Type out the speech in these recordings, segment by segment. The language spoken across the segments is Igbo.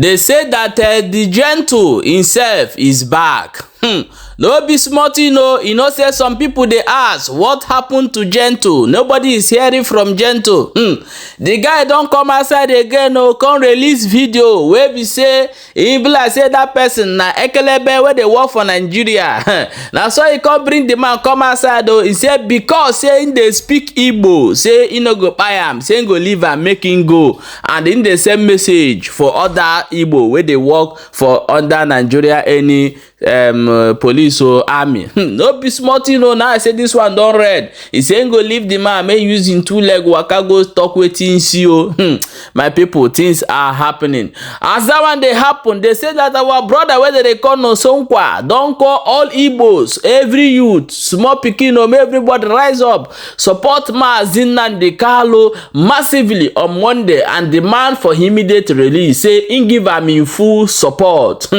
They say that the Gentle himself is back. No be small thing o. You know say some people dey ask what happened to Gentle. Nobody is hearing from Gentle. The guy don come outside again o, come release video wey be say e be like say that person na ekelebe wey dey work for Nigeria. Na so e come bring the man come outside o. E say because say him dey speak Igbo, say he no go kpai am, say him go leave am make him go. And him dey send message for other Igbo wey dey work for under Nigeria any police or army. No be small thing o. Now I say this one don red. He say him go leave the man make use him two leg waka go talk wetin him see o. My people, things are happening. As that one dey happen, they say that our brother wey dem dey call Nosonkwa don call all Igbos, every youth, small pikin o, make everybody rise up, support Mazi Nnamdi Kanu massively on Monday and demand for immediate release. Say him give am him full support.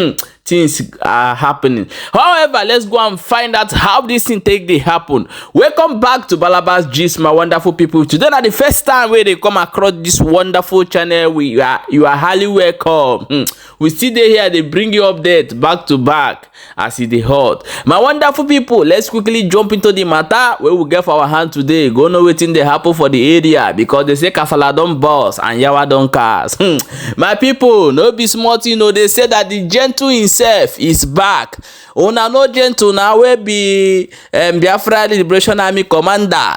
Things are happening. However, let's go and find out how this thing take dey happen. Welcome back to Balabas Gist, my wonderful people. Today na the first time wey dey come across this wonderful channel, we are you are highly welcome. We still dey here dey bring you update back to back as e dey hot. My wonderful people, let's quickly jump into the matter wey we get for our hand today. Go know wetin dey happen for the area, because they say kasala don burst and yawa don cast. My people, no be small thing o. They say that the Gentle himself is back. Una know Gentle na wey be Biafra Liberation Army commander.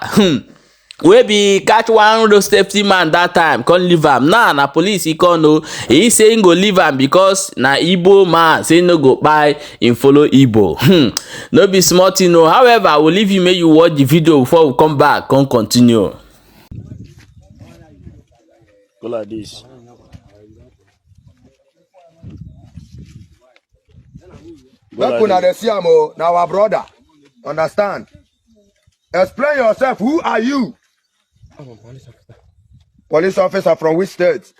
Wey be catch one road safety man that time, come leave am. Now na police he come o. He say him go leave am because na Igbo man, say no go kpai him follow Igbo. No be small thing o. However, I will leave you make you watch the video before we come back, come continue. Go like this. Make una dey see am o, na our brother. Understand? Explain yourself. Who are you? I'm a police officer. Police officer from which state?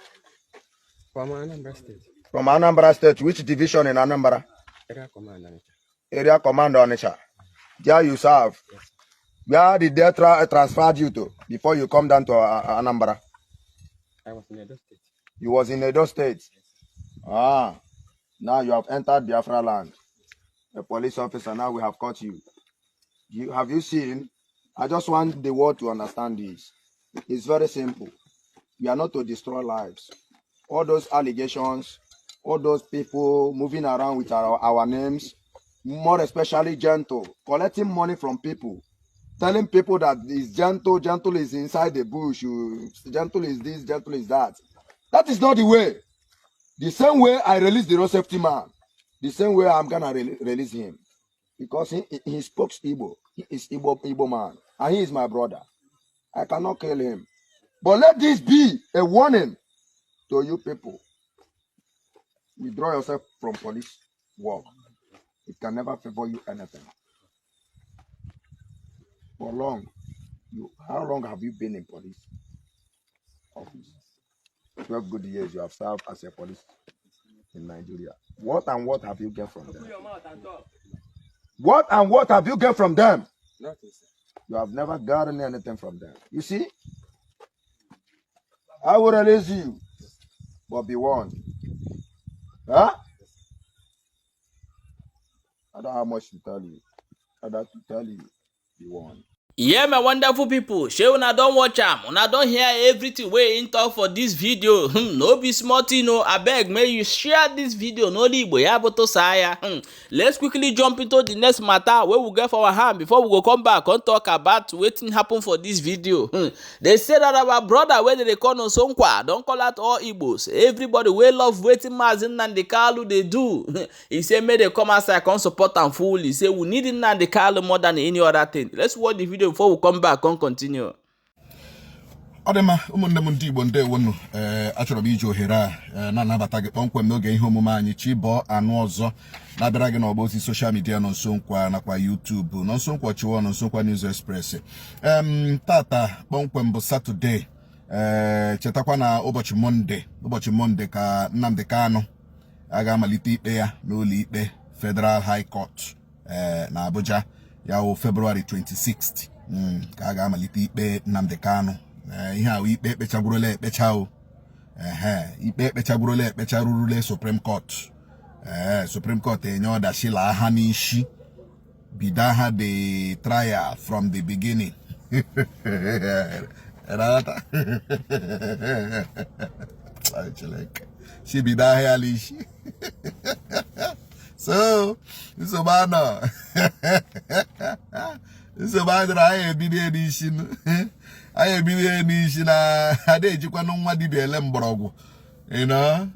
From Anambra State. From Anambra State. Which division in Anambra? Area Command Onitsha. Area Command Onitsha. There you serve. Yes. Where did they transfer you to before you come down to Anambra? I was in Edo State. You was in Edo State? Yes. Ah, now you have entered Biafra land. A police officer, now we have caught you. Have you seen? I just want the world to understand this. It's very simple. We are not to destroy lives. All those allegations, all those people moving around with our names, more especially Gentle, collecting money from people, telling people that is Gentle, Gentle is inside the bush, Gentle is this, Gentle is that. That is not the way. The same way I release the road safety man, the same way I'm gonna release him. Because he spoke Igbo. He is Igbo man. And he is my brother. I cannot kill him. But let this be a warning to you people. Withdraw yourself from police work. It can never favor you anything. For long, how long have you been in police office? 12 good years you have served as a police in Nigeria. What and what have you get from them? What and what have you get from them? Nothing, sir. You have never gotten anything from them. You see? I will release you, but be warned. Huh? I don't have much to tell you. I don't have to tell you, be warned. Yeah, my wonderful people, shey una don watch am, una don hear everything wey him talk for this video. No be small thing o. Abeg, make you share this video n'olu Igbo ya bụ tụsaa ya. Let's quickly jump into the next matter wey we get for our hand before we go come back come talk about wetin happen for this video. They say that our brother wey dem dey call Nosonkwa don call out all Igbos, everybody wey love wetin Mazi Nnamdi Kanu dey do. He say make they come outside come support am fully. He say we need Nnamdi Kanu more than any other thing. Let's watch the video before we come back come continue. Ọ dị mma, ụmụnne m ndị Igbo, ndewonu. Ee, achọrọ m iji ohere a na-anabata gị kpọmkwem n'oge ihe omume anyị chi bọọ anụ ọzọ na-abịara gị n'ọgba ozi social media Nonso Nkwa nakwa YouTube Nonso Nkwa Chiwo, Nonso Nkwa News Express. Tata kpọmkwem bụ Saturday. Ee, chetakwa na ụbọchị Monday ka Nnamdi Kanu a ga-amalite ikpe ya n'ụlọ ikpe Federal High Court ee na Abuja. Ya wụ February 26 ka a ga-amalite ikpe Nnamdi Kanu. Ihe ahụ ikpe ekpechagwurola ekpecha o. Ehe, ikpe ekpechagburola ekpecha rurule Supreme Court. Ee, Supreme Court enye order shila ha n'isi, bido ha the trial from the beginning. Ịghọta? Ai, Chineke. Si bido ahịa n'isi. So nsogbu anọ, nsogbu adịrọ. Anyị ebido n'isi, anyị ebido n'isi na ada ejikwanụ nwa dibịa ele mgbọrọgwụ.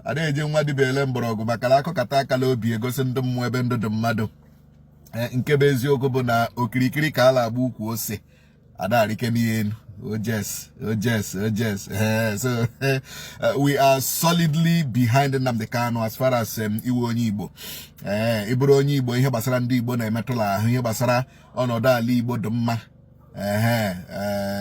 Ada eji nwa dibịa ele mgbọrọgwụ, maka na akụkata aka n'obi egosi ndị mmụọ ebe ndụ dị mmadụ. Nke bụ eziokwu bụ na okirikiri ka a na-agba ukwu ose, ada arike n'ihe elu. Oh yes, oh yes, oh yes. So we are solidly behind Nnamdi Kanu as far as iwe onye Igbo. Ịbụrụ onye Igbo, ihe gbasara ndị Igbo na-emetụla ahụ, ihe gbasara ọnọdụ ala Igbo dị mma. Ehe,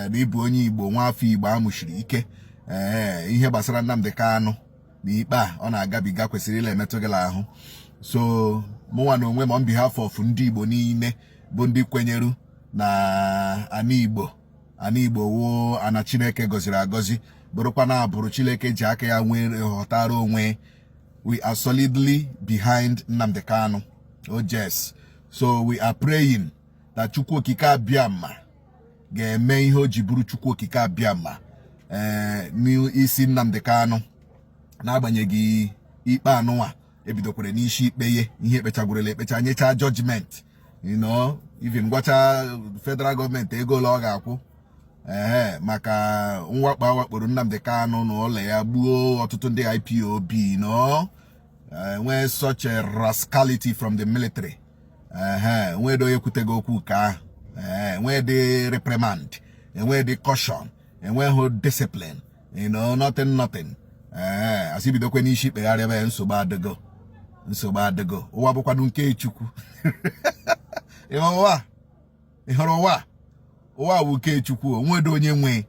na ịbụ onye Igbo, nwa afọ Igbo amụchiri ike. Ee, ihe gbasara Nnamdi Kanu na ikpe a ọ na-agabiga kwesịrị ịla emetụ gị n'ahụ. So mụnwa na onwe m, on behalf of ndị Igbo niile bụ ndị kwenyeru na ana Igbo, ana Igbo wuo ana Chineke gọziri agọzi, bụrụkwa na abụrụ Chineke ji aka ya nwee ghọtara onwe, we are solidly behind Nnamdi Kanu. Oh yes. So we are praying that Chukwu Okike Abịama ga-eme ihe o ji bụrụ Chukwu Okike Abịama ee n'isi Nnamdi Kanu, n'agbanyeghị ikpe anụnwa ebidokwere n'isi ikpe ye ihe ekpechagworela ekpecha, nyechaa judgment, even gwacha federal gọọmenti ego ole ọ ga-akwụ ee maka mwakpo awakporo Nnamdi Kanu n'ụlọ ya, gbuo ọtụtụ ndị IPOB, no nwee such a rascality from the military. Ehe, nwee onye kwutego okwu nke ahụ. Ee, nwee dị reprimand, enwee dị caution, enweghị discipline, nothing, nothing. Ee, asị bidokwe n'isi ikpegharịba ya. Nsogbu adịgo, nsogbu adịgo. Ụwa bụkwanụ nke Chukwu. Ị hụrụ ụwa? Ị hụrụ ụwa? Ụwa bụ nke Chukwu. Onwedo onye nwe.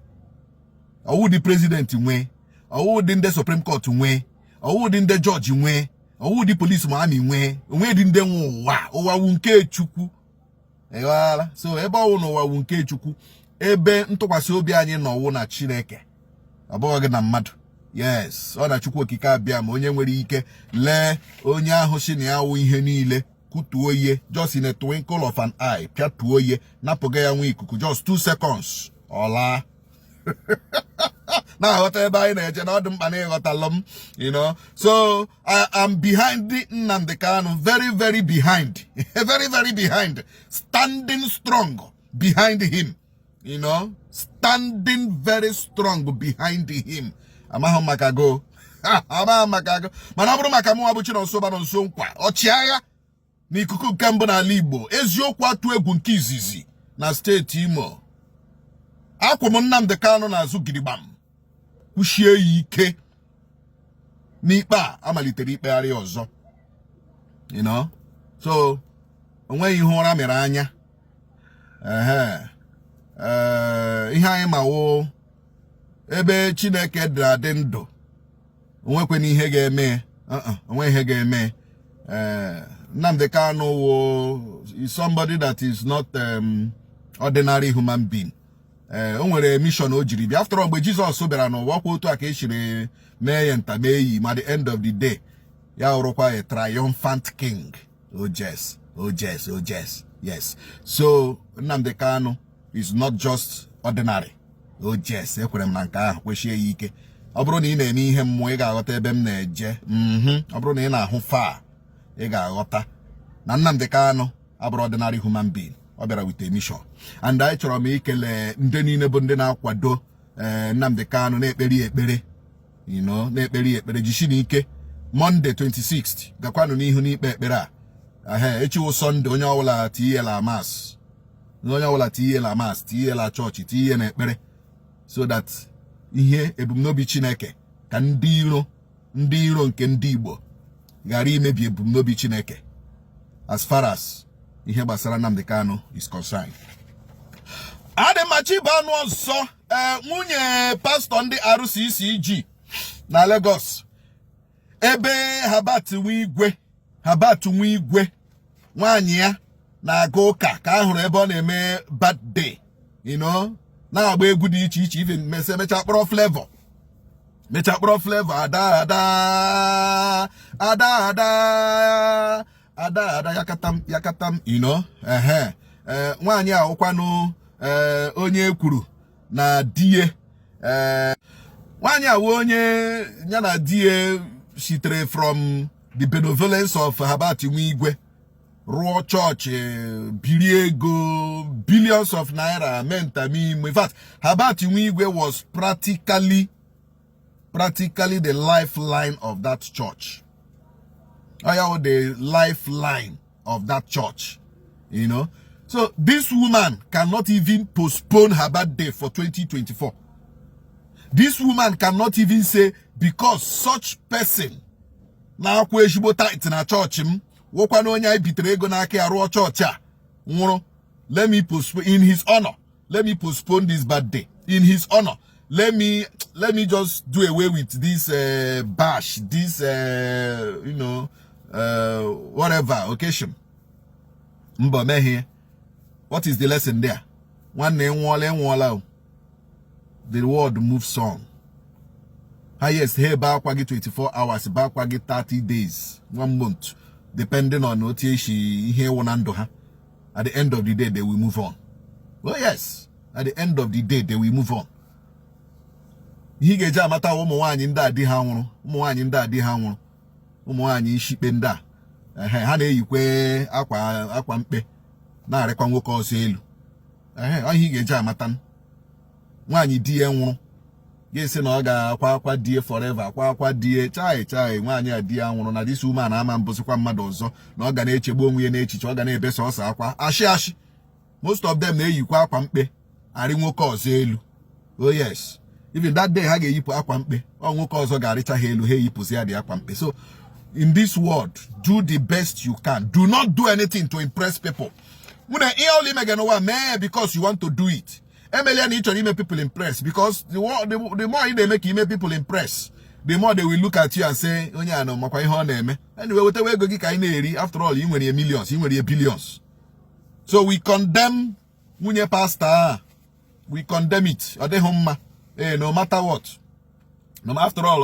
Ọwụ dị president nwe, ọwụ dị ndị Supreme Court nwe, ọwụ dị ndị jọji nwe, ọwụ dị polisi ma army nwe, onwe dị ndị nwe ụwa. Ụwa wụ nke Chukwu. Ịghọtala? So ebe ọwụ na ụwa wụ nke Chukwu, ebe ntụkwasị obi anyị nọwụ na Chineke, ọ bụghị gị na mmadụ. Yes, ọ na Chukwu Okike Abịa ma onye nwere ike lee onye ahụ si na ya wụ ihe niile, kutuo ihe just in a twinkle of an eye, pịatuo ihe, napụga ya nwa ikuku, just 2 seconds, ọ laa. Na-aghọta ebe anyị na-eje na ọ dị mkpa na ịghọtalụ m. So I am behind the Nnamdi Kanu, very, very behind, very, very behind, standing strong behind him, standing very strong behind him. Amaghị m maka go, amaghị m maka go, mana ọ bụrụ maka mụnwa bụ Chinonso bara nso nkwa, ọchịagha n'ikuku nke mbụ n'ala Igbo, eziokwu atụ egwu nke izizi na steeti Imo, akwụ m Nnamdi Kanu n'azụ gidigbam, kwụchie ya ike n'ikpe a amalitere ikpegharị ọzọ. So onweghị ihe ụra mere anya. Ehe, ee, ihe anyị ma wụ ebe Chineke dị adị ndụ, onwekwana ihe ga-eme, onwe ihe ga-eme. Ee, Nnamdi Kanu wụ is somebody that is not ordinary human being. Ee, o nwere mission o jiri bịa. After all, mgbe Jizọs bịara n'ụwa kwa, otu a ka esiri mee ya nta mee yi, ma the end of the day ya wụrụkwa a triumphant king. Oh yes, oh yes, oh yes, yes. So Nnamdi Kanu is not just ordinary. Oh yes, ekwere m na nke ahụ, kwechie ya ike. Ọ bụrụ na ị na-eme ihe mmụọ, ị ga-aghọta ebe m na-eje. Ọ bụrụ na ị na-ahụ fa, ị ga-aghọta na Nnamdi Kanu abụrụ ordinary human being. Ọ bịara with a mission. And anyị chọrọ m ikele ndị niile bụ ndị na-akwado ee Nnamdi Kanu, na-ekpere ya ekpere, na-ekpere ya ekpere. Jishi n'ike. Monday 26th, gakwanụ n'ihu n'ikpe ekpere a. Ehe, echiwo Sunday, onye ọbụla tinyela mass, onye ọbụla tinyela mass, tinyela chọọchị, tinye na ekpere, so that ihe ebumnobi Chineke, ka ndị iro, ndị iro nke ndị Igbo ghara imebi ebumnobi Chineke as far as ihe gbasara Nnamdi Kanu is concerned. Adị mma, chi bụ anụ ọzọ. Ee, nwunye pastọ ndị RCCG na Lagos, ebe Habat Nwigwe, Habat Nwigwe, nwaanyị ya na-aga ụka, ka a hụrụ ebe ọ na-eme birthday, na-agba egwu dị iche iche, even mesi emechaa kpọrọ Flavour. Mechaa kpọrọ Flavour ada, ada, ada, ada, ada, ada, yakatam yakatam. Ehe, ee, nwaanyị a wụkwanụ, ee, onye kwuru na die, ee, nwaanyị a wụ onye ya na die sitere from the benevolence of Herbert Wigwe rụọ chọọchị, biri ego billions of naira, mee ntamimo. In fact, Herbert Wigwe was practically the lifeline of that church. Oh, yeah, the lifeline of that church. So this woman cannot even postpone her birthday for 2024. This woman cannot even say, because such person na-akwụ ezigbo tithe na chọọchị m, wụkwana onye anyị bitere ego n'aka ya rụọ chọọchị a, nwụrụ, let me postpone in his honor. Let me postpone this birthday in his honor. Let me just do away with this bash, this whatever occasion. Mba, mehie. What is the lesson there? Nwanne, nwụọla, enwụọla o. The world moves on. Highest, ha ebe akwa gị 24 hours, be akwa gị 30 days, one month, depending on otu esi ihe ịwụ na ndụ ha. At the end of the day, they will move on. Oh yes, at the end of the day, they will move on. Ihe ị ga-eji amata ụmụ nwaanyị ndị a di ha nwụrụ, ụmụ nwaanyị ndị a di ha nwụrụ, ụmụ nwaanyị ishikpe ndị a, ehe, ha na-eyikwe akwa mkpe, na-arịkwa nwoke ọzọ elu. Ehe, ọ ihe ị ga-eji amata nwaanyị di ya nwụrụ ga-esi na ọ ga-akwa akwa die forever, akwa akwa die. Chai chai, nwaanyị a di ya nwụrụ na this woman ama mbụsịkwa mmadụ ọzọ, na ọ ga na-echegbu onwe ya n'echiche, ọ ga na-ebesa ọsọ akwa ashị ashị. Most of them na-eyikwa akwa mkpe, arị nwoke ọzọ elu. Oh yes, even that day ha ga-eyipụ akwa mkpe, ọ nwoke ọzọ ga-arịcha ha elu, ha eyipụzi ya dị akwa mkpe. So in this world, do the best you can. Do not do anything to impress people. Mụ na ihe ọla imege n'ụwa, mee because you want to do it. Emelia na ị chọrọ ime people impress, because the more ị na-eme ka ime people impress, the more they will look at you and say, "Onye a nọ makwa ihe ọ na-eme." Anyway, wetawa ego gị ka anyị na-eri. After all, ị nwere ya millions, ị nwere ya billions. So we condemn nwunye pastor a. We condemn it. Ọ dịghị mma. Ee, no matter what, no, after all,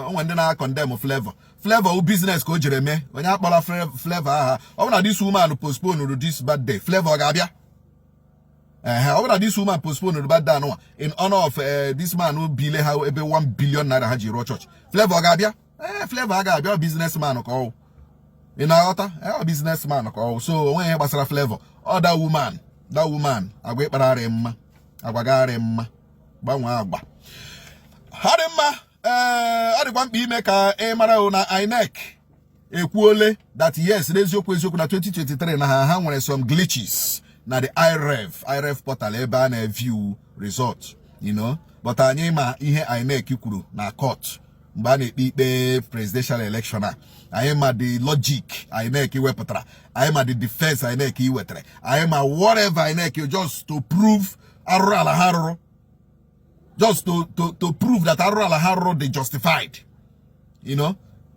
onwe ndị na-condemn Flavor. Flavor wụ business ka o jere mee. Onye akpọrọ Flavor aha. Ọ bụrụ na this woman postpone this birthday, Flavor ọ ga-abịa? Ehe, ọ bụrụ na this woman postpone birthday anụnwa in honor of this man bile ha ebe 1 billion naira ha ji rụọ church, Flavor ọ ga-abịa? Ee, Flavor a ga-abịa. Businessman ka ọ wụ. Ị na-aghọta? Ee, ọ businessman ka ọ wụ. So onwe ihe gbasara Flavor. Ọ that woman, that woman, agwa ịkpara arị mma, agwa garị mma, gbanwee agwa ha dị mma. Ee, ọ dịkwa mkpa ime ka ị mara o na INEC ekwuole that yes, n'eziokwu eziokwu, na 2023 na ha nwere some glitches na the IREV portal ebe a na-view result. But anyị ma ihe INEC kwuru na court mgbe a na-ekpe ikpe presidential election a. Anyị ma the logic INEC wepụtara, anyị ma the defense INEC wetara, anyị ma whatever INEC just to prove arụrụ ala ha rụrụ, just to prove that arụrụ ala ha rụrụ dị justified.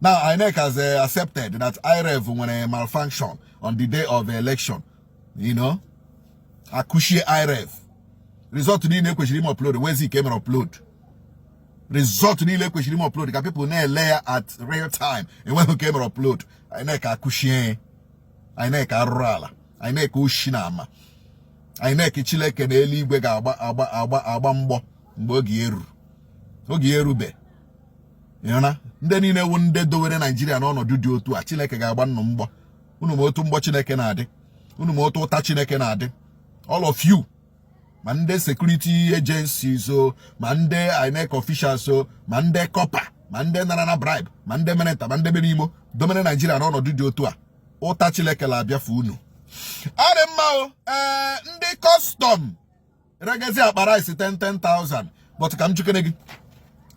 Now INEC has accepted that IREV nwere malfunction on the day of the election. Akụchie IREV, result niile ekwesịrị ime upload nwezi ike emere upload. Result niile ekwesịrị ime upload ka people na-ele ya at real time, enweghị nke emere upload. INEC akụchie. INEC arụrụ ala. INEC oshi na ama. INEC, Chileke na eluigwe ga-agba agba agba agba mgbọ mgbe oge ya eruru. Oge ya erube. Ịhụna ndị niile wụ ndị dowere Naijiria n'ọnọdụ dị otu a, Chineke ga-agba nnụ mgbọ unu. Ma otu mgbọ Chineke na-adị unu, ma otu ụta Chineke na-adị all of you, ma ndị security agencies o, ma ndị INEC officials o, ma ndị corper, ma ndị nara na bribe, ma ndị mere nta, ma ndị mere imo domere Naijiria n'ọnọdụ dị otu a, ụta Chineke na-abịafe unu. Ọ dị mma o. Ee, ndị custom regezi akpa rice 10 10,000. But ka m jukene gị,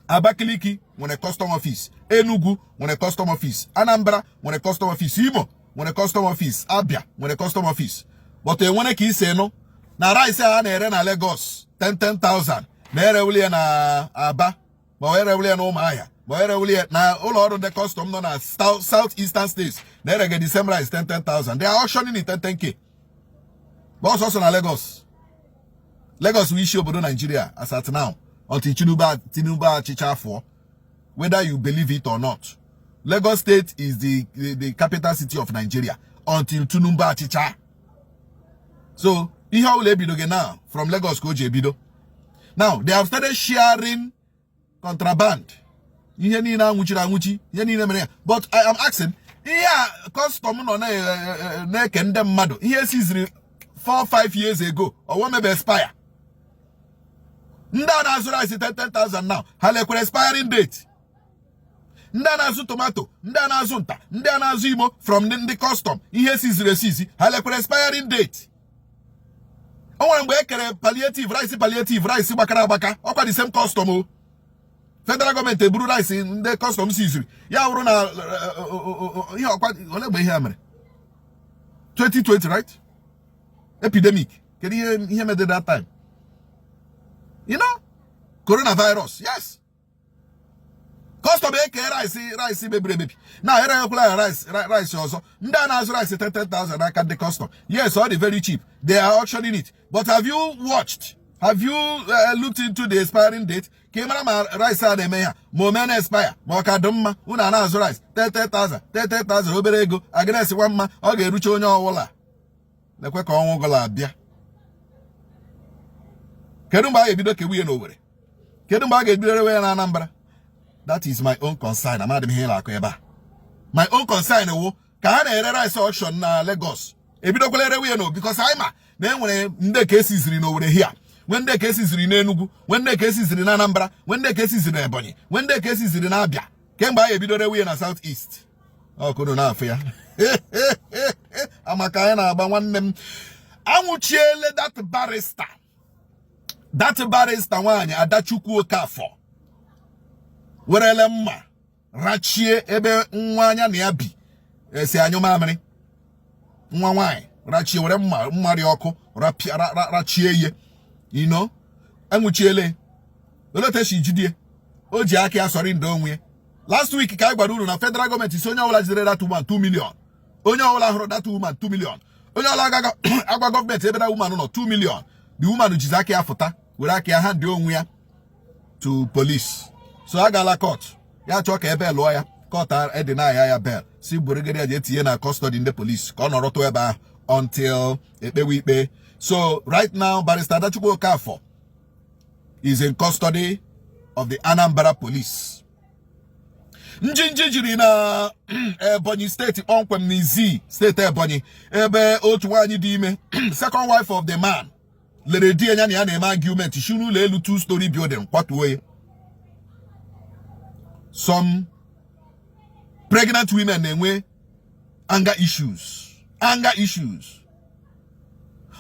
Abakaliki nwere custom office, Enugu nwere custom office, Anambra nwere custom office, Imo nwere custom office, Abia nwere custom office, but enwere ka isi nụ na rice a na-ere na Lagos 10 10,000, na-erewuli ya na Aba, ma ọ erewuli ya na Ụmụahịa, ma ọ erewuli ya na ụlọ ọrụ ndị custom nọ na South Eastern states, na-erege the same rice 10 10,000? They are auctioning it 10 10K, but ọsọsọ na Lagos. Lagos bụ isi obodo Nigeria as at now, until Tinubu achịcha afọ. Whether you believe it or not, Lagos State is the capital city of Nigeria until Tinubu achịcha. So ihe ọbụla ebidoghị now, from Lagos ka o ji ebido. Now they have started sharing contraband, ihe niile anwụchiri anwụchi, ihe niile mere ya. But I am asking, ihe a custom nọ na-eke ndị mmadụ ihe siziri 4 5 years ago, ọwọ mebe expire? Ndị a na-azụ rice 10,000 now, ha lekwere expiring date? Ndị a na-azụ tomato, ndị a na-azụ nta, ndị a na-azụ imo from ndị custom, ihe siziri esizi, ha lekwere expiring date? O nwere mgbe e kere palliative rice, palliative rice gbakara agbaka. Ọkwa the same custom o. Federal gọọmenti eburu rice ndị custom siziri, ya wụrụ na ihe ọkwa ole mgbe ihe a mere, 2020, right? Epidemic, kedu ihe mere that time? Coronavirus, yes. Custom eke rice, rice mebiri emebi na ereghịkwala ya rice, rice ọzọ. Ndị a na-azụ rice 10,000 n'aka ndị custom, yes, ọ dị very cheap. They are auctioning it, but have you watched, have you looked into the expiring date ka ị mara ma rice a na-eme ya, ma o mee na expire, ma ọ ka dị mma? Unu a na-azụ rice 10,000, 10,000, obere ego agịna-esikwa mma, ọ ga-erucha onye ọbụla. Lekwe ka ọnwụ gọla abịa. Kedu mgbe a ga-ebido kewu ya n'Owerri? Kedu mgbe a ga-ebido rewe ya na Anambra? That is my own concern. Amadị m ihe ị na-akụ ebe a. My own concern wụ ka ha na-ere rice auction na Lagos, ebidokwala erewe ya no, because anyị ma na e nwere ndị ka esiziri n'Owerri here, nwee ndị ka esiziri n'Enugu, nwee ndị ka esiziri na Anambra, nwee ndị ka esiziri na Ebonyi, nwee ndị ka esiziri na Abia. Kemgbe anyị ebido rewe ya na South East, ọkụnụ na-afụ ya amaka anyị na-agba. Nwanne m, anwụchiele that barrister, that barrister nwaanyị Adachukwu Okafọ werele mma rachie ebe nwa anya na ya bi esi anyụ mamịrị. Nwa nwaanyị rachie, were mma, mma dị ọkụ, rachie ihe. Enwuchiele. Olee otu esi jidie? O ji aka ya sọrọ ndo onwe ya. Last week ka anyị gwara unu na federal gọọmenti si onye ọbụla jidere that woman 2 million, onye ọbụla hụrụ that woman 2 million, onye ọbụla agaghị agwa gọọmenti ebe that woman nọ 2 million. The woman jizi aka ya fụta, were aka ya hand onwe ya to police. So a gaala court, ya chọọ ka ebe lụọ ya. Court edina ya ya bail, si burugere ya ji etinye na custody ndị police ka ọ nọrọtụ ebe ahụ until ekpewe ikpe. So right now, Barrister Adachukwu Okafor is in custody of the Anambra Police. Njinji jiri na Ebonyi Steeti, kpọmkwem n'Izi, steeti Ebonyi, ebe otu nwaanyị dị ime, second wife of the man, lere di ya na ya na-eme argument, si n'ụlọ elu two story building kwatuo ya. Some pregnant women na-enwe anger issues, anger issues.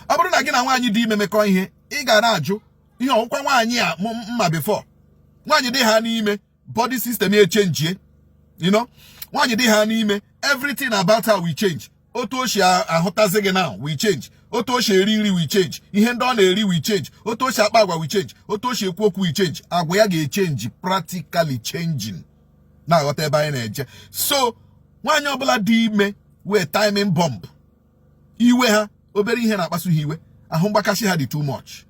Ọ bụrụ na gị na nwaanyị dị ime mekọ ihe, ị ga na-ajụ ihe ọgwụkwa nwaanyị a mma before. Nwaanyị dị ha n'ime, body system ya echenjie. Nwaanyị dị ha n'ime, everything about her will change. Otu o si ahụtazi gị now will change. Otu o si eri nri will change. Ihe ndị ọ na-eri will change. Otu o si akpa agwa will change. Otu o si ekwu okwu will change. Agwa ya ga-echange, practically changing. Na-aghọta ebe anyị na-eje? So nwaanyị ọbụla dị ime wee timing bomb. Iwe ha, obere ihe na-akpasu ha iwe, ahụ mgbakasị ha dị too much.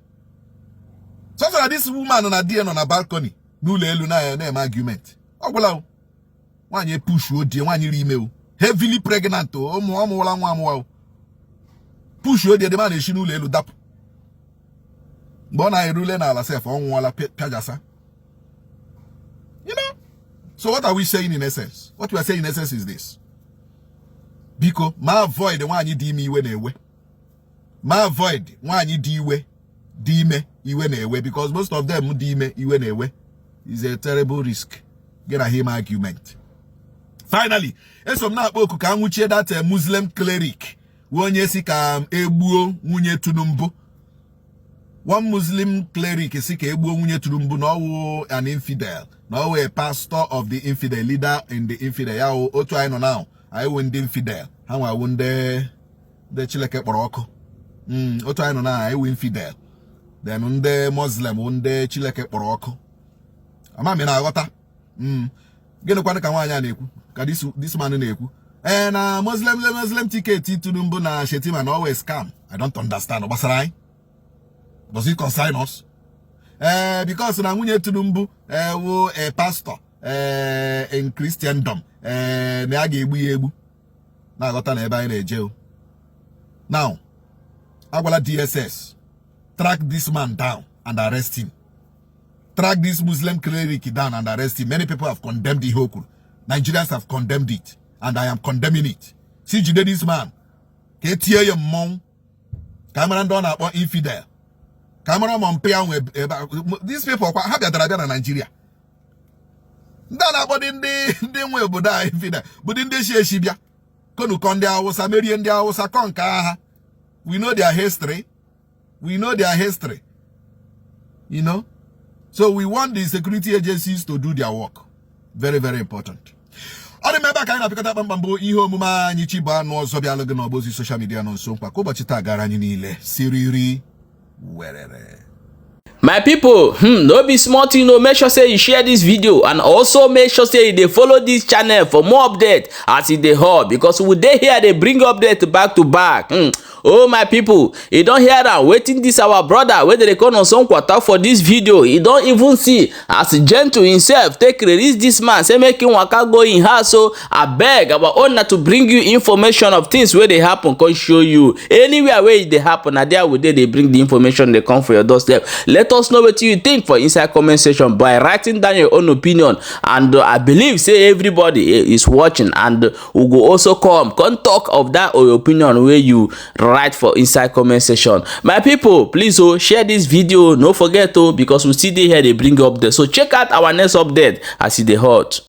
Sọsọ na this woman na di ya nọ na balcony n'ụlọ elu na-eme argument, ọ gwụla o. Nwaanyị epushuo die, nwaanyị ri ime o, heavily pregnant o, ụmụ ọmụwala nwa amụwa o, pushuo die, dị ma na-esi n'ụlọ elu dapụ. Mgbe ọ na-erule n'ala sef, ọ nwụọla, pịajasa. So what are we saying in essence? What we are saying in essence is this: biko, ma avoid nwaanyị dị ime iwe na-ewe. Ma avoid nwaanyị dị iwe, dị ime iwe na-ewe, because most of them dị ime iwe na-ewe is a terrible risk get na him argument. Finally, eso m na-akpọ oku ka nwụchie that Muslim cleric wee onye si ka egbuo nwunye Tinubu. One Muslim cleric si ka egbuo nwunye Tinubu, na ọwụ an infidel, na ọwụ a pastor of the infidel, leader in the infidel. Ya wụ otu anyị nọ now, anyị wụ ndị infidel, ha nwa wụ ndị Chineke kpọrọ ọkụ. Otu anyị nọ now, anyị wụ infidel, then ndị Muslim wụ ndị Chineke kpọrọ ọkụ. Ama m ị na-aghọta. Gịnịkwanụ ka nwaanyị a na-ekwu, ka this man na-ekwu? Ee, na Muslim ticket Tinubu na Shetima na always scam. I don't understand. Ọ gbasara anyị? Does it concern us? Ee, because na nwunye Tinubu wụ a pastor. in Christendom, na a ga-egbu ya egbu. Na-aghọta na ebe anyị na-eje o. Now, agwala DSS, track this man down and arrest him. Track this Muslim cleric down and arrest him. Many people have condemned ihe o kwuru. Nigerians have condemned it, and I am condemning it. Si jide this man ka etie ya mmọnwụ, ka a mara ndị ọ na-akpọ infidel, ka a mara ma mpe ya nwe ebe these people kwa ha bịadara abịa na Nigeria. Ndị a na-akpọ ndị nwe obodo a infidel bụ ndị shi eshi bịa konukọ ndị Awụsa, merie ndị Awụsa, kọ nke agha. We know their history. We know their history. So we want the security agencies to do their work. Very, very important. Ọ dị m ebe a ka anyị na-apịkọta kpamkpam bụ ihe omume anyị chi bụ anụ ọzọ bịalụ gị n'ọgba ozi social media nọ nso nkwa. Ka ụbọchị taa gara anyị niile siriri werere. My people, no be small thing o. Make sure say you share this video and also make sure say you dey follow this channel for more update as e dey hot, because we dey here dey bring update back to back. Oh, my people, you don hear am, wetin this our brother wey dem dey call Nonso talk for this video. You don even see as Gentle himself take release this man, say make him waka go him house. So abeg, our own na to bring you information of things wey dey happen, come show you anywhere wey e dey happen. Na there we dey dey bring the information dey come for your doorstep. Let us know wetin you think for inside comment section by writing down your own opinion, and I believe say everybody is watching and we go also come talk of that your opinion wey you write for inside comment section. My people, please oh, share this video. No forget oh, because we still dey here dey bring update, so check out our next update as e dey hot.